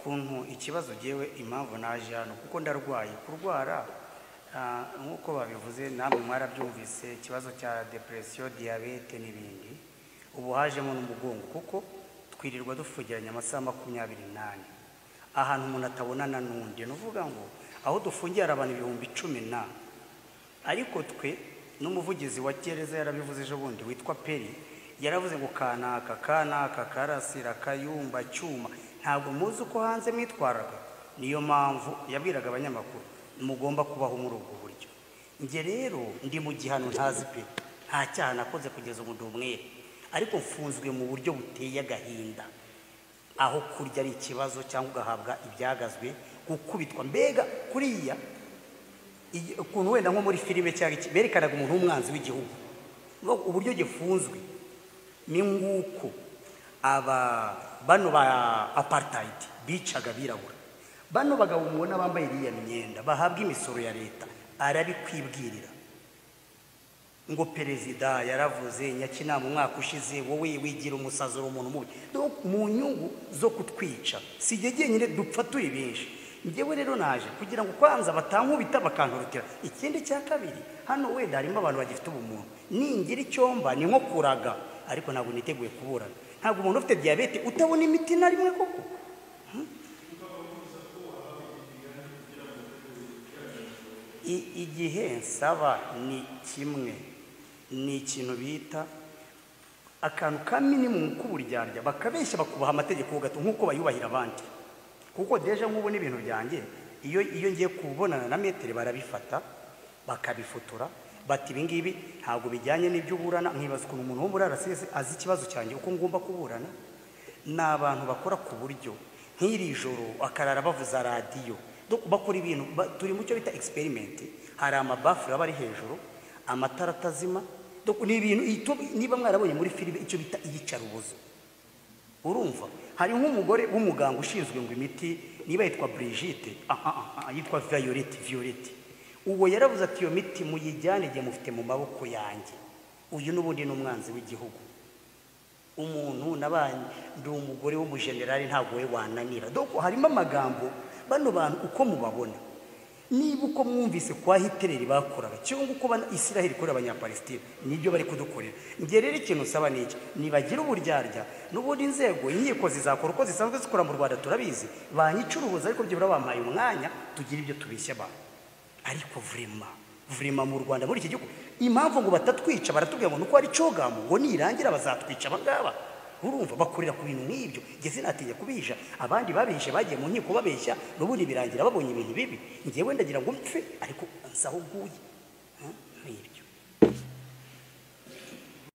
Ukuntu ikibazo jyewe impamvu naje hano, kuko ndarwaye. Kurwara, nk'uko babivuze namwe mwarabyumvise, ikibazo cya depression, diyabete n'ibindi, ubu hajemo n'umugongo, kuko twirirwa dufungiranye amasaha 24 ahantu umuntu atabonana n'undi. Ni ukuvuga ngo aho dufungiye hari abantu 10,000, ariko twe n'umuvugizi wa gereza yarabivuze ejo bundi witwa Peri, yaravuze ngo kanaka kanaka Karasira Kayumba Cyuma, ntabwo muzi uko hanze mwitwaraga. Niyo mpamvu yabwiraga abanyamakuru mugomba kubaho muri ubwo buryo. Njye rero ndi mu gihano ntazi pe, nta cyaha nakoze kugeza ubu ndi umwere, ariko mfunzwe mu buryo buteye agahinda, aho kurya ari ikibazo cyangwa ugahabwa ibyagazwe, gukubitwa, mbega kuriya ukuntu wenda nko muri filime cyangwa iki berekanaga umuntu w'umwanzi w'igihugu, uburyo gifunzwe ni nguko aba bano ba apartheid bicaga abirabura. Bano bagabo mubona bambaye iriya myenda bahabwa imisoro ya leta, arabikwibwirira ngo perezida yaravuze Nyakinama umwaka ushize, wowe wigira umusazi uri umuntu mubi, mu nyungu zo kutwica. Si jye jyenyine, dupfa turi benshi. Njyewe rero naje kugira ngo kwanza batankubita bakantorotera. Ikindi cya kabiri, hano wenda harimo abantu bagifite ubumuntu, ningira icyomba ni nko kuraga, ariko ntabwo niteguye kuburana. Ntabwo umuntu ufite diyabete utabona imiti na rimwe koko. Igihe nsaba ni kimwe, ni ikintu bita akantu ka minimum k'uburyarya, bakabeshya bakubaha amategeko gato nk'uko bayubahira abandi. Kuko deja nk'ubu n'ibintu byanjye iyo ngiye kubonana na metere barabifata bakabifotora, bati ibi ngibi ntabwo bijyanye n'ibyo uburana. Nkibaza ukuntu umuntu wo muri RCS azi ikibazo cyanjye uko ngomba kuburana. Ni abantu bakora ku buryo nk'iri joro akarara bavuza radiyo, bakora ibintu turi mu cyo bita experiment. Hari amabafure aba ari hejuru, amatara atazima, ni ibintu niba mwarabonye muri filime icyo bita iyicarubozo. Urumva hari nk'umugore w'umuganga ushinzwe ngo imiti, niba yitwa Brigitte, yitwa Violette, uwo yaravuze ati iyo miti muyijyane igihe mufite mu maboko yanjye. Uyu n'ubundi ni umwanzi w'igihugu. Umuntu nabanye ndi umugore w'umujenerali ntabwo we wananira. Donc harimo amagambo bano bantu uko mubabona, niba uko mwumvise kwa Hitler bakoraga cyangwa uko Israel ikorera abanyapalestine, nibyo bari kudukorera. Njye rero ikintu usaba ni iki, nibagira uburyarya n'ubundi inzego inkiko zizakora uko zisanzwe zikora mu Rwanda turabizi, banyicuruza, ariko byibura bampaye umwanya tugira ibyo tubishya abantu. Ariko vraiment mu Rwanda muri iki gihugu impamvu ngo batatwica baratubwira ngo nuko ari cogamu, ngo nirangira bazatwica abangaba. Urumva bakorera ku bintu nk'ibyo. Njye sinatinya kubisha, abandi babihishe bagiye mu nkiko babeshya, n'ubundi birangira babonye ibintu bibi. Njyewe ndagira ngo mpfe ariko nsaho nguye.